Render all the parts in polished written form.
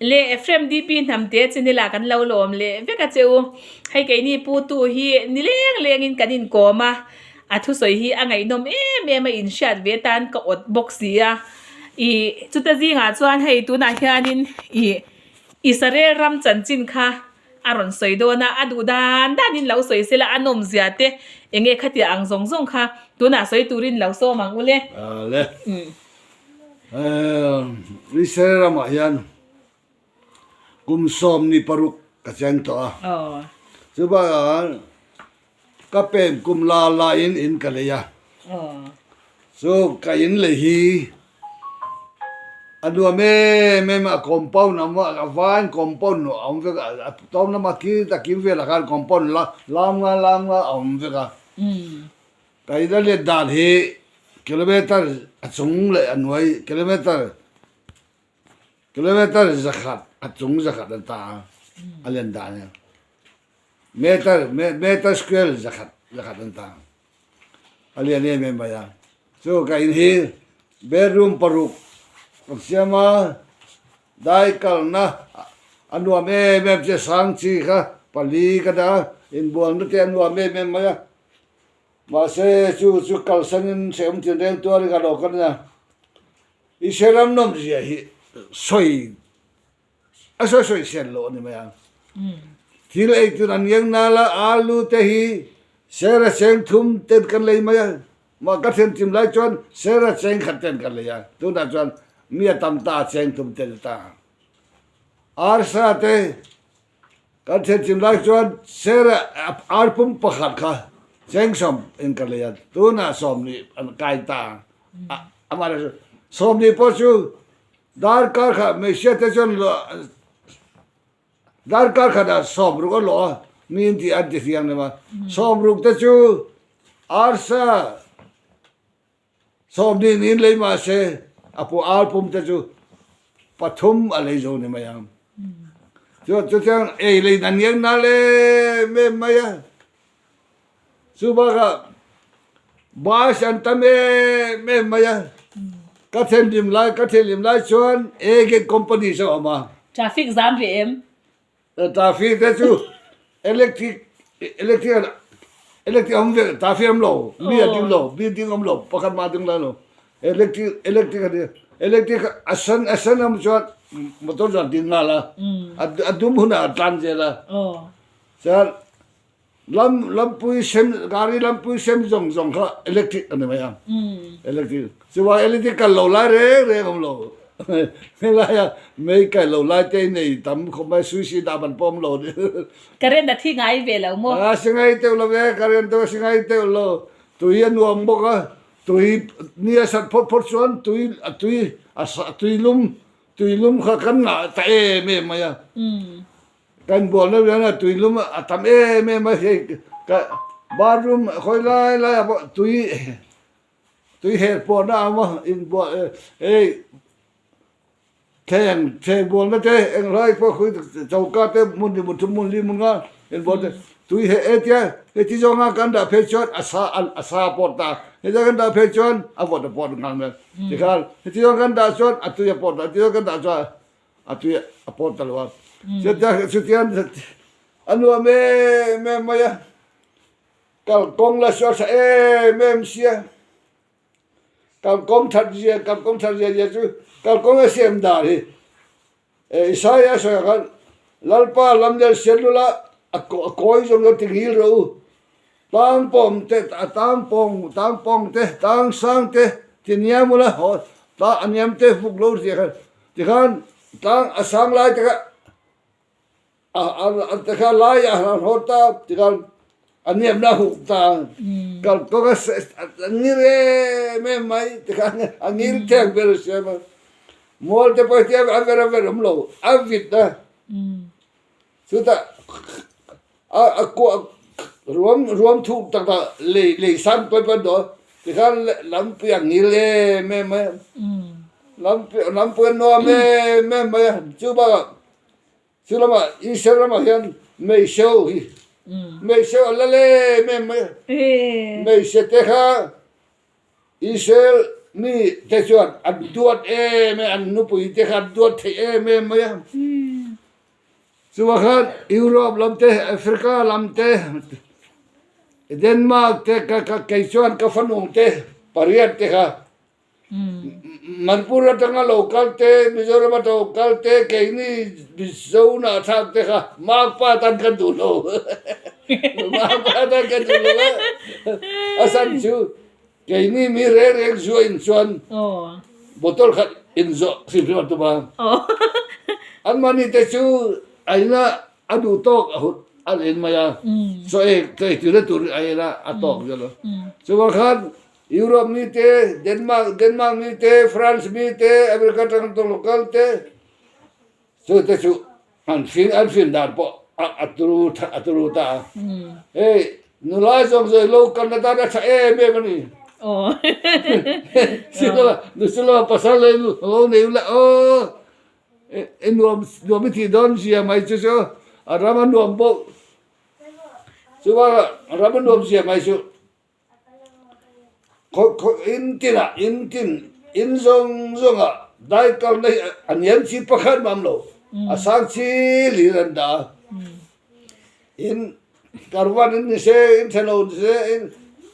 Le Ephraim DP hnamte chinila kan lo lawm leh vek a che u. Hei keini putu hi ni leng lengin kan inkawm a, a thusawi hi a ngaihnawm em em a inhriat ve tan ka awt bawk si a. Ih chuta zingah chuan hei tunah hianin ih Israel ram chanchin kha a rawn sawi dawn a, a duh dan danin lo sawi sela a nawmzia te eng nge khatiah ang zawng zawng kha tunah sawi turin lo sawm ang u le. Le. Israel ramah hian kum 16 ka cheng tawh a. Chubakah ka pem kum la laiin in ka lei a. Chu ka in lei hi a nuam em em a, compound a awm a, a vain compound a awm vek a, a tawm lamah khi ta kim velah khan compound la lam nga lam nga a awm vek a. Ka in a let dan hi kilometer a chung leh a hnuai kilometer kilometer zakhat a chung zakhat an ta a, a len dan hi meter meter square zakhat zakhat an ta. A lian em em mai a, chu ka in hi bedroom paruk kan siam a, dai kalna a nuam em em che sang chi kha pali ka dah a, inbualna te a nuam em em mai a, mahse chu chu kalsanin hrehawm tinreng tuarin ka lo kal a, i hre ram nawmzia hi sawi A sawi sawi sen loh a ni mai ang. Thil ei tur an ngeng nal a, alu te hi sera cheng thum ten kan lei mai a, mah ka thian chim lai chuan sera cheng khat ten kan lei a, tunah chuan mi a tam ta a cheng thum ten a ta. Arsa te kan thian chim lai chuan sera arpum pakhat kha cheng sawm in kan lei a, tunah sawmhnih an kai ta a, amaherawhchu sawmhnih pawh chu Darkar khat hmeichhia te chuan darkar khatah sawmruk a lawh a, mi in tih an ti hriang lem a, sawmruk te chu arsa sawmhnih niin lei mah se a pu ar pum te chu pathum a lei zo ni mai ang. Chuan chutiang ei lei dan ngiang nal em em mai a. Chu bakah bus an tam em em mai a, ka thenhlim lai ka thenhlim lai chuan Agate company chu a awm a. Traffic zam ve em? Traffic te chu electric electric electric a awm ve traffic a awm lo mi a ding lo building a awm lo pakhat mah a ding lai lo electric electric a ni electric a sen a sen a awm chuan motor chuan a ding nghal a a dum hunah a tlan zel a chuan Lam lampui sem gari lampui sem zawng zawng kha electric a ni mai a electric chuan electric kal lo lai reng reng awm lo helaia mei kai lo lai te nei tam khawp mai switch i dah ban pawh awm lo ni Current a thi ngai ve lo maw? A si ngai teuh lo ve current te a si ngai teuh lo tui a nuam bawk a tui ni a sat phawt phawt chuan tui a tui a tui lum tui lum kha kan ngah ta em em mai a. Kan bualna rian a tui lum a tam em em a hei ka bathroom khawi lai lai ah pawh tui tui her pawhna a awm a inbual hei thleng thleng bualna te enghlai pawh khawi choka te hmun hnih hmun thum hmun li hmun nga inbual te tui he hetia heti zawnga kan dah phei chuan a sa a sa pawt ta hetia kan dah phei chuan a vawt a pawt nghal mai tikhan heti zawng kan dah chuan a tui a pawt ta heti zawng kan dah chuan A tui a pawt ta lo a. Chutiang a nuam em em mai a. Kalkawng la sual tha em em sia. Kalkawng that zia, kalkawng that zia zia chu kalkawng a siam dan hi Isaiah sawi ang khan Lalpa lam leh sianlula a kawi zawng zawng ti ngil rawh u. Tangpawng te, tangpawng, tangpawng te, tangsang te ti niam ula haw tlang a niam te vuk lo zia khan tikhan tlang a sang lai te kha a te kha lai a han haw ta tikhan a niam na huk ta kal kawng a ngil em em mai tikhan a ngil theng ber a siam a mual te pawh hi a ver a ver awm lo a vit a chutah A kuah ruam ruam thuk tak ah lei lei san pawi pawi an duh a tikhan lampui a ngil em em mai a lampui lampui a nuam em em mai a chu bakah chu lamah Israel ramah hian meiseu hi meiseu a lal em em mai a hmeichhe te kha Israel mi te chuan an duat em em an nupui te kha an duat theih em em mai a. Chuvah khan Europe lam te, Africa lam te, Denmark te ka ka kei chuan ka fanu te pariat te kha Manipur atanga lo kal te, Mizoram atanga lo kal te, keini Mizo nahthlak te kha makpa atan kan duh lo. Makpa atan kan duh lo a, a san chu keini mi reng reng zu a in chuan bottle khat in zawh hrim hrim a tum a. Anmahni te chu a ina a duh tawk a hut a in mai a, chaw ei chaw ei tirna tur a en a, a tawk zel a. Chuvang khan Europe mi te, Denmark Denmark mi te, France mi te, America atang tawng local te, chu te chu an fin an fin dan pawh a a turu a turu ta a. Hei nula zawng zawng lo kalna tan a tha em em a ni. Silo silo pasal leh lo nei ula aw i nuam nuam i tih dawn zia mai chu chu a ram a nuam bawk chuvang a ram a nuam zia mai chu. In tinah in tin in zawng zawngah daikal na hi a niam chi pakhat mam lo a sang chi lir an dah a in karvan in ni se in thalo ni se in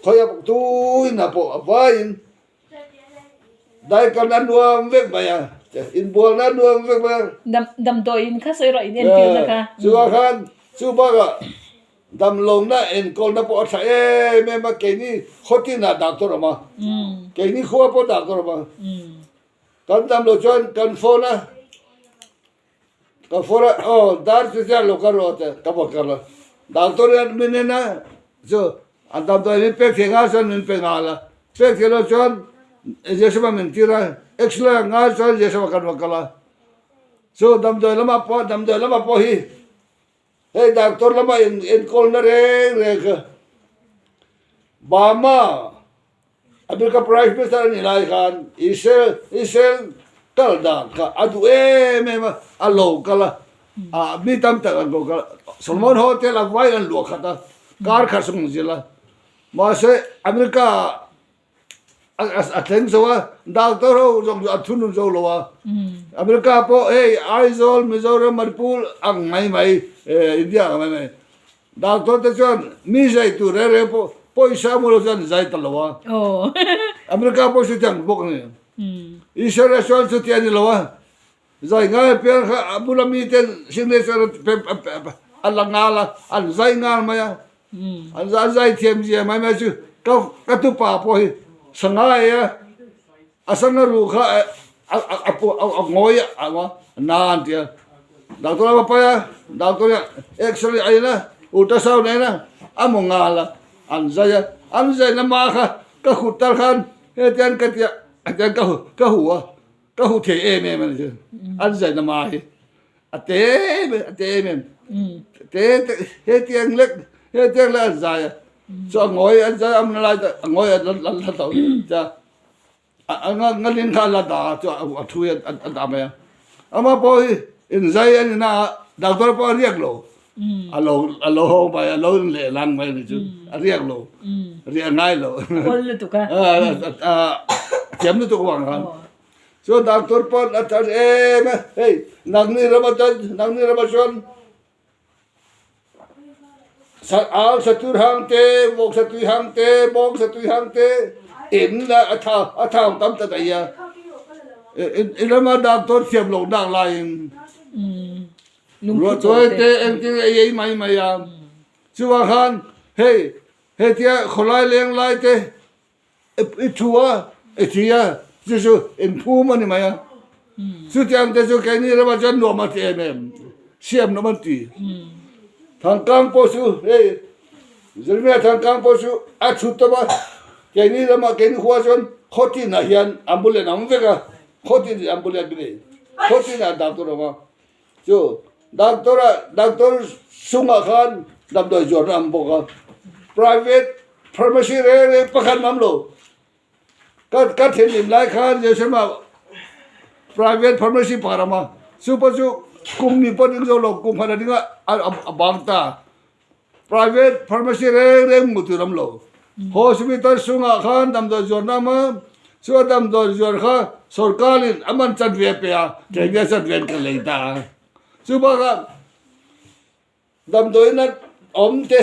khawi a tuin ah pawh a vaiin daikal na nuam vek mai a inbualna nuam vek mai a. Damdawiin kha sawi rawh in entirna kha. Chuvang khan chu bakah Damlawmna enkawlna pawh a tha em em a, keini khaw tinah doctor awm a, keini khua pawh doctor awm a, kan dam loh chuan kan phone a, ka phone a aw dar chu chiah lo ka rawh te ka va kal a, doctor hian min en a chu an damdawi min pek thei ngai chuan min pe nghal a, pek thei loh chuan injection a min tir a, x-ray a ngai chuan injection ah kan va kal a, chu damdawi lamah pawh damdawi lamah pawh hi. Hei doctor lama in enkawlna reng reng kha Burma America Prime Minister a nih lai khan Israel Israel kal dan kha a duh em em a, a lo kal a, ah mi tam tak an ko kal a, Solomon Hotel a vai an luah khat a, kar khat sung zil a, mahse America a thleng zo a, doctor ho zawng chu an thunun zo lo a, America pawh hei Aizawl, Mizoram, Manipur ang mai mai India ang mai mai doctor te chuan mi zai tur reng reng pawh pawisa hmu lo chuan an zai ta lo a, America pawh chutiang bawk a ni, Israel chuan chuti a ni lo a, zai ngai apiang kha a bula miten signature a la nghal a, an zai nghal mai a. An zai zai thiam zia mai mai chu ka ka tupa pawh hi sangai a a sanga ruh kha a a a ngawi a na an ti a doctor a va pai a doctor hian x-ray a en a ultrasound a en a a maw nghal a an zai a an zai na hma kha ka khut tar khan hetiang ka tia hetiang ka ka hu a ka hu thei em em a ni chu an zai na hma hi. A te em em, a te em em. Te te hetiang lek hetiang lek an zai a. Chu a ngawi an zai a lai te a ngawi an la la tho cha a nga ngalin kha a la dah a chu a thu hi a dah mai a. Ama pawh hi inzai a ni na a doctor pawh a riak lo. A lo a lo haw mai a lo leh lang mai a ni chu a riak lo riah ngai lo. Awl lutuk a. A thiam lutuk avang khan. Chuan doctor pawn a tar em a, hei nangni rama chuan nangni rama chuan al satur hang te, vawk satui hang te, bawng satui hang te in la a tha a thau tam ta daih a, i rama doctor thiam loh nak laiin ruah chawi te engtin ei ei mai mai a, chuvang khan hei hetia khawlai leng lai te. I thu a, i thi a, chu chu inphum a ni mai a. Chutiang te chu keini ramah chuan nuam a ti em em, siam nuam an ti. Thangkang pawh chu hei Jeremiah Thangkang pawh chu a chhut tawp a, keini ramah keini khua chuan khaw tinah hian ambulance a awm vek a, khaw tin ambulance a ni, khaw tinah doctor a awm a. Chu doctor ah doctor chungah khan damdawi zuarna a awm bawk a, private pharmacy reng reng pakhat mam lo. Ka ka thinrim lai khan Jerusalem-ah private pharmacy pakhat a awm a, chu pawh chu kum ni pawh ding zo lo kum khat a ding a a bang ta. Private pharmacy reng reng hmuh tur a awm lo. Hospital chungah khan damdawi zuarna a awm a, chu a damdawi zuar kha sorkarin a man chanve a pe a, keini a chanve an ka lei ta a. Chu bakah. Damdawiin a awm te,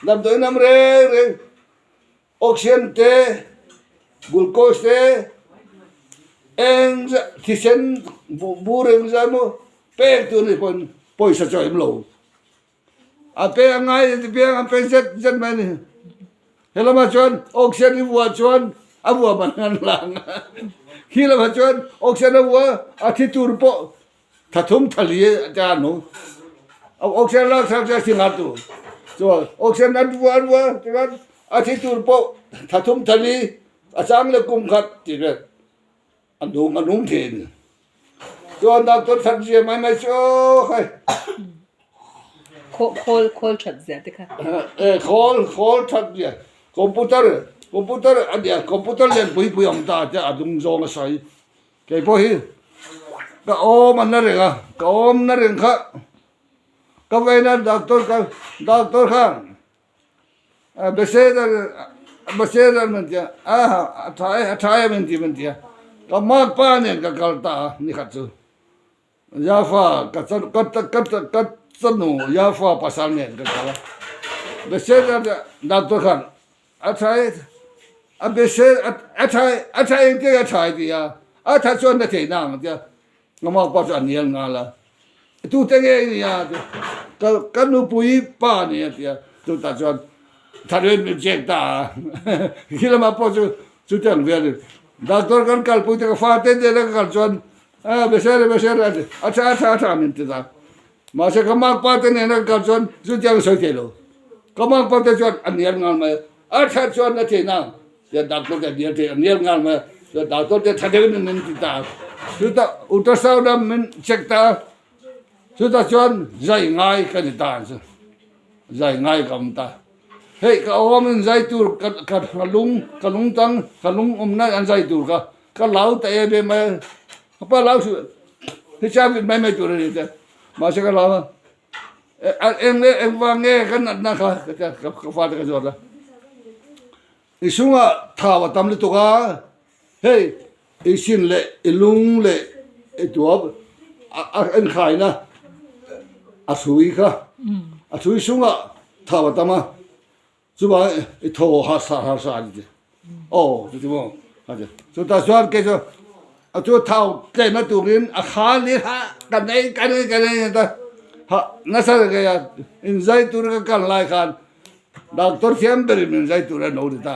damdawiin a awm reng reng, oxygen te, glucose te, eng thisen bur eng zai maw pek tur ni pawhin pawisa chu a awm lo. A pe a ngai a ti piang a pe zet zet mai a ni. He lamah chuan oxygen i vuah chuan a vuah man an lang a, khi lamah chuan oxygen a vuah a thi tur pawh Thathum thali a ti a nu. Oxygen lak thlak chu a thi ngar tur. Chuan oxygen an vuah an vuah tichuan a thi tur pawh thathum thali a chang leh kum khat tih vel a nung a nung thin. Chuan doctor that zia mai mai chu aw khai. Khawl khawl that zia te kha. E khawl khawl that zia computer computer a nia computer lian pui pui awm ta te a dung zawng a sawi. Kei pawh hi ka awm an la reng a, ka awm na reng kha ka vawiin a doctor ka doctor khan Beseda Beseda min ti a, a tha e a tha e min ti min ti a, ka makpa nen ka kal ta a nikhat chu Yafa ka ka ka ka chanu Yafa pasal nen ka kal a, Beseda doctor khan A tha a bese a tha a tha eng te a tha ti a a tha chuan na thei na ang tia ngama pa chu a nial nghal a tu te nge ni a ti ka ka nupui pa ni a tia chu tah chuan tha reng min chek ta a khi lama pawh chu chu te ang vel a ni doctor kan kalpui te ka fa te nena ka kal chuan a bese a bese a ti a tha a tha a tha min ti ta. Mahse ka makpa te nena ka kal chuan chutiang sawi thei lo. Ka makpa te chuan a nial nghal mai a, a that chuan a thei nang tia doctor te a nial thei a nial nghal mai a, chuan doctor te tha deuhin min ti ta a. Chutah ultrasound a min check ta a, chutah chuan zai ngai ka ni ta ang chu, zai ngai ka awm ta. Hei ka awm in zai tur ka ka lung ka lung tang ka lung awmna an zai tur kha ka lau ta em em mai a. Ka pa lau chu hi chang vit mai mai tur a ni te mahse ka lau a eng nge eng vang nge ka natna kha ka tia ka fate ka zawt a i chungah thau a tam lutuk a hei i sin leh i lung leh i tuam a enkhaina a hrui kha a hrui chungah thau a tam a. Chuvang i thaw harsa harsa a ni ti. Aw chu ti maw a ti. Chutah chuan kei chu a chu thau tlem a turin a kha ni kha ka nei ka nei ka nei ta ha nasa kei a in zai tur ka kal lai khan doctor thiam berin min zai tur a no ti ta.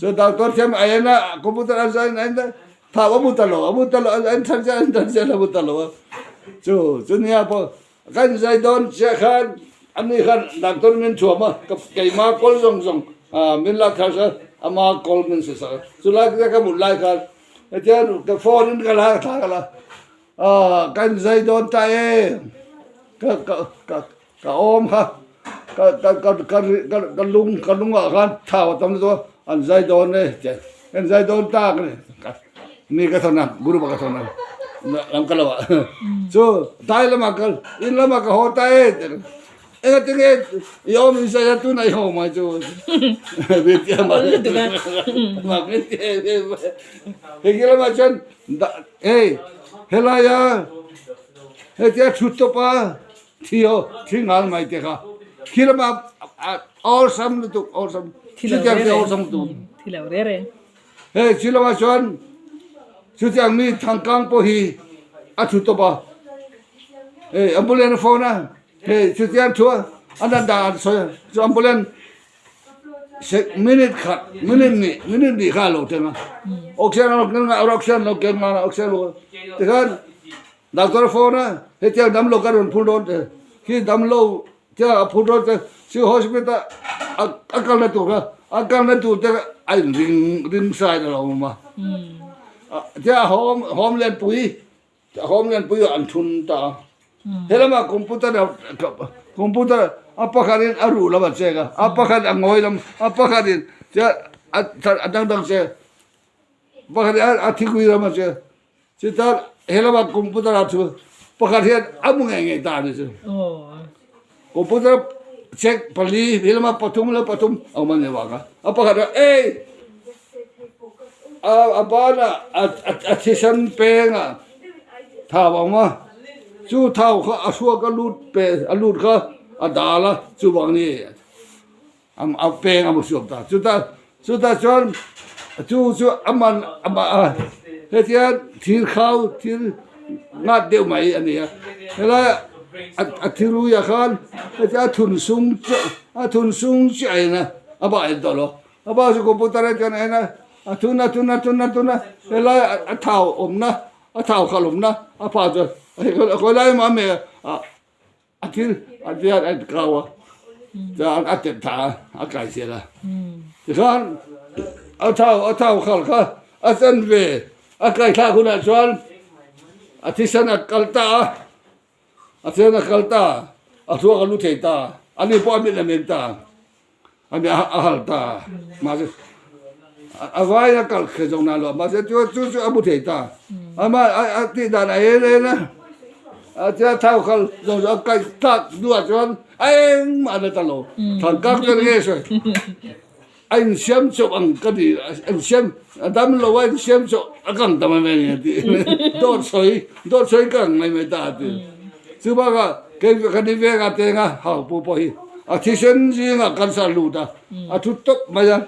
Chu doctor thiam a en a computer a zai a en ta thau a mu ta lo a mu ta lo a en than zel a en than zel a mu ta lo a. Chu chu nia pawh Kan zai dawn chiah khan ani khan doctor min thuam a, ka keima kawl zawng zawng min lak kha kha ama kawl min si sak a, chulai te ka mut lai khan hetiang ka phone in ka la thla ka la a kan zai dawn ta e ka ka ka ka awm kha ka ka ka ka ka lung ka lungah khan thau a tam lutuk a an zai dawn e tiang kan zai dawn ta ka ni. Mi ka thawn a, group ah ka thawn a, lam ka lo ah. Chu dai lamah kal, in lamah ka haw ta e enga tinge i awm in sawi a tunah i haw mai chu min ti a mak min ti em em a. Hei lamah chuan hei helaia hetia thut tawp a thi aw thi ngal mai te kha khi lamah awlsam lutuk awlsam chutiang te awlsam lutuk. Thi lo reng reng. Hei chu lamah chuan chutiang mi thangkang pawh hi a thu tawp a, hei ambulance a phone a, hei chutiang thu a an han dah an sawi a, chu ambulance minute khat minute hnih minute hnih kha a lo thleng a, oxygen a lo keng a oxygen a lo keng nghal a oxygen a lo tikhan doctor a phone a hetiang damlo ka rawn phur dawn che khi damlo Tia a phur dawn te si hospital a a kalna tur kha a kalna tur te a in ring ring side a lo awm a tia home home lianpui home lianpui ah an thun ta a helamah computer computer a pakhat in a ruh lam a chek a a pakhat a ngawi lam a pakhat in tia a dang dang che pakhat in a thikui lam a che. Chutan he lamah computer ah chu pakhat hian a hmu ngei ngei ta a ni chu. Computer check pali he lamah pathum leh pathum a awm a ni vang a. A pakhat ah ei a a banah a thisen peng ah thau a awm a, chu thau kha a hruak a lut pe a lut kha. a dal a chuvang ni a peng a mu chhuak ta chutah chutah chuan chu chu a man a hetia thir khau thil nghat deuh mai a ni a helai a thiruiah khan hetia a thun sung chiah a thun sung chiah in a a bah en tawh lo a bah chu computer ah chuan a en a a thun a thun a thun a thun a helai a thau awmna a thau khalh awmna a phah chuan khawi lai emaw a meh a. A thil a biak a kau a, chuan a tep thah a, a kai zel a. Tikhan a thau a thau khal kha a chan ve a kai thlak hunah chuan a thisen a kal ta a, a thisen a kal ta a, a thluak a lu thei ta a, ani pawh a mit a meng ta a, a mit a hal ta a, mahse a vai a kal kher zawk nan lo mahse chu chu chu a mu thei ta amah a tih dan a en en a a tia thau khal zawng zawng a kaih tlak hnuah chuan a engmah a la ta lo thlan kak chuan nge sawi a insiam chawp ang ka ti a insiam a dam lo a insiam chawp a kang ta mai mai a ni a ti dawt sawi dawt sawi ka ang mai mai ta a ti chu bakah kei ka ni vek a tenga hau pawh pawh hi a thisen zingah cancer lut a a thu tawp mai a.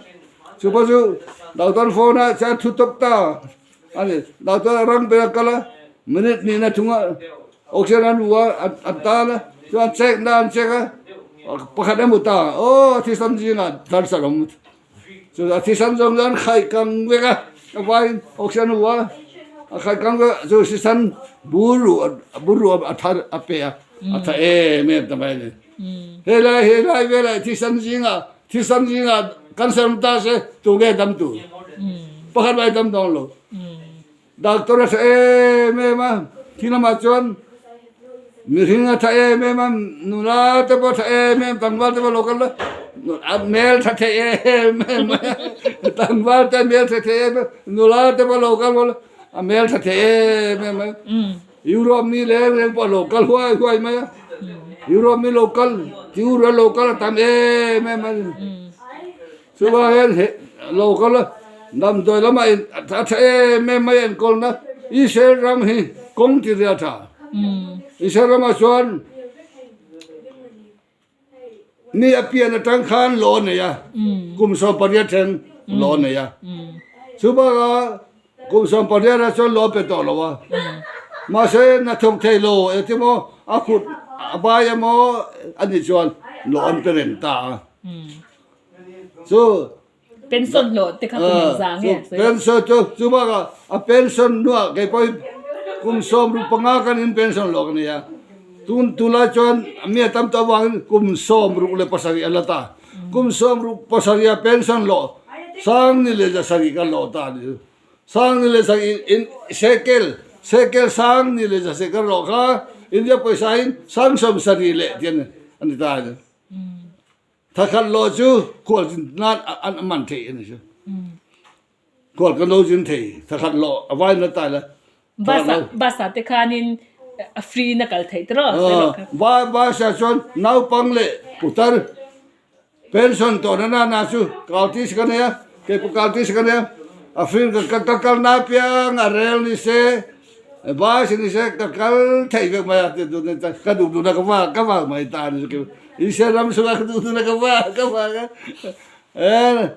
Chupa chu doctor phone a chuan thu tawp ta a ni. Doctor a rang ber a kal a, minute hnihna thunga oxygen an hmu a, an tan a, chuan check na an check a, pakhat a hmu ta, aw a thisam zingah cancer a awm. Chu a thisam zawng chuan khaih kang vek a, a vaiin oxygen a hmu a, a khaih kang vek a, chu sisan bur ruh bur ruh a thar a pe a, a tha em em ta mai a ni. Helai helai velah thisam zingah Thisam zingah cancer awm ta se tunge dam tur? Pakhat mai dam dawn lo. Doctor a tha em em a, thi lamah chuan mihring a tha em em a, nula te pawh a tha em em, tlangval te pawh lo kal la, a hmel tha thei em em mai a, tlangval te hmel tha thei em em, nula te pawh lo kal la, a hmel tha thei em em mai. Europe mi reng reng pawh a lo kal huai huai mai a, Europe mi lo kal Tiur a lo kal a tam em em a ni. Chuvang hian he lo kal a damdawi lamah in a tha em em mai a enkawlna Israel ram hi kawng ti ria tha. Israel ramah chuan Mi a pian atang khan law a nei a, kum 18 then law a nei a. Chu bakah kum 18 ah chuan law a pe tawh lo a. Mahse hnathawk thei lo engtin maw a khut a bai emaw a nih chuan law an pe reng ta a. Chu Pension hlawh te kha kum engzah nge a sawi? Pension chu chu bakah a pension hnuah kei pawhin kum 15 kan in pension hlawh ka nei a, tun tunlai chuan mi a tam tawh avangin kum 67 a la ta. Kum 67 a pension hlawh sang ni leh zasarih ka hlawh ta a ni chu. Sang ni leh zasarih in shekel shekel sang ni leh zasarih ka hlawh kha India pawisa in sang 70 leh tih a ni ta a ni. Thakhat lawh cu khual nan an man thei ani cu. Khual kan lo zin thei thakhat lawh a vai na tai la. Bus ah bus ah te khan in a free na kal thei tiraw? Ba bus ah chuan naupang leh putar pension tawh na na na chu kaltis ka nei a kei pawh kaltis ka nei a a free ka ka kal na piang a rel ni se Bus ni se ka kal thei vek mai a ka duh duhna ka va ka vak mai ta ni chu Isua ram chungah ka duh duhna ka va ka vak a eh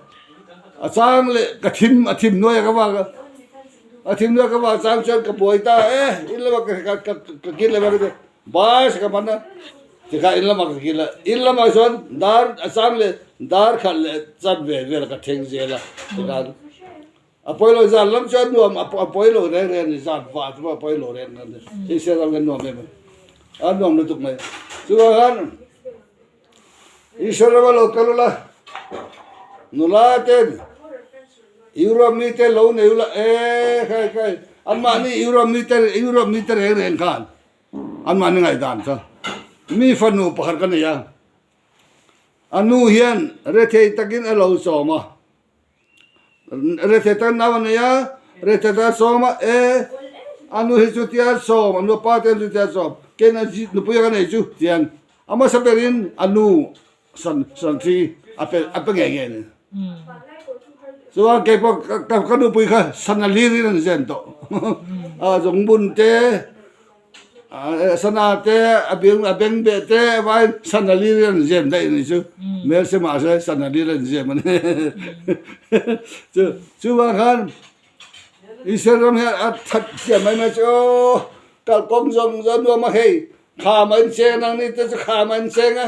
a chang leh ka thim a thim hnuaiah ka vak a a thim hnuaiah ka vak chang chuan ka buai ta e in lamah ka ka ka ka kil leh a bus ka man a tikha in lamah ka kil a in lamah chuan dar a chang leh dar khat leh chanve vel ka thleng zel a tikhan. A pawi lo zan lam chu a nuam a pawi lo reng reng a ni zan vah chu a pawi lo reng reng a ni hei sia ram hian nuam em a a nuam lutuk mai chuvang khan Isua rama lo kal ula nula ten Europe mi te lo nei ula e khai khai anmahni Europe mi te Europe mi te reng reng khan anmahni ngaihdan kha mi fanu pakhat ka nei a a nu hian rethei takin a lo sawm a. Rethei tan nau a nei a, rethei tan a sawm a, e a nu hi chu tia sawm, a nu pa te chu tia sawm, kein a nupui a ka nei chu tian a hmasa berin a nu san san thi a pe a pe ngei ngei a ni. Chuan kei pawh ka ka nupui kha san a hlir in an zen tawh a zungbun te. Sana te a beng a beng beh te vai sana lir an zem daih a ni chu hmel se mahse sana lir an zem a ni chu chuvang khan Israel ram hian a that chiah mai mai chu aw kalkawng zawng zawng nuam a hei kham an cheng ang ni te chu kham an cheng a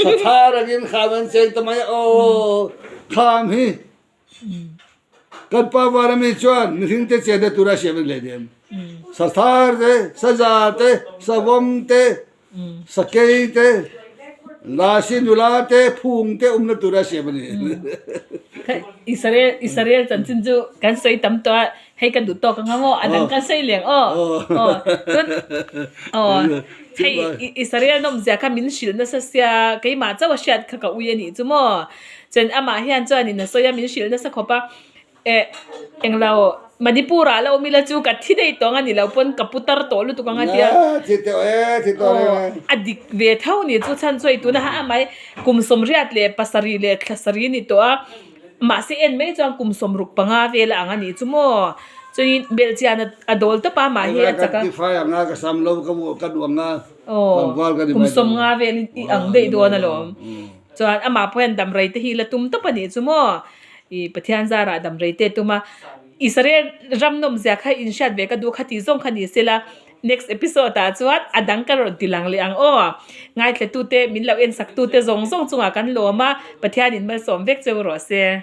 sathar angin kham an cheng ta mai a aw kham hi. Kan pa vana mi chuan mihring te chenna tura siam an leh nem. Sathar te, saza te, savawm te, sakei te, lasi nula te, phung te awmna tura siam a ni. Israel Israel chanchin chu kan sawi tam tawh a, hei ka duh tawk ang maw a dang kan sawi leng aw. Aw chuan aw hei Israel nawmzia kha min hrilh nasa sia keimah chauh a hriat kha ka ui a nih chu maw. Chuan amah hian chuanin a sawi a, min hrilh nasa khawp a, eh englo Manipur ah la awm ila chu ka thi daih tawng a ni lo pawn ka pu tar tawh lutuk ang a tia. Thi tawh e, thi tawh reng e. A dik ve tho ni chu chhan chu hei tuna ha amai kum 87 leh thla sarih ni tawh a, mahse en mai chuan kum 65 vel a ang a nih chu maw. Chuanin belhchian a dawl tawp a, mahhi a chak a. Ka tifai ang a, ka sam lo ka nuang a, Aw, kum 50 vel i ang daih dawn alawm. Chuan amah pawh hian damrei te hi la tum tawp a nih chu maw? I Pathian zarah damrei te tum a, Israel ram nawmzia kha inhriat ve ka duh kha tih zawng kha ni sela, next episode ah chuan a dang ka rawn ti lang leh ang aw. Ngaithla tute, min lo en sak tute zawng zawng chungah kan lawm a, Pathianin malsawm vek cheu rawh se.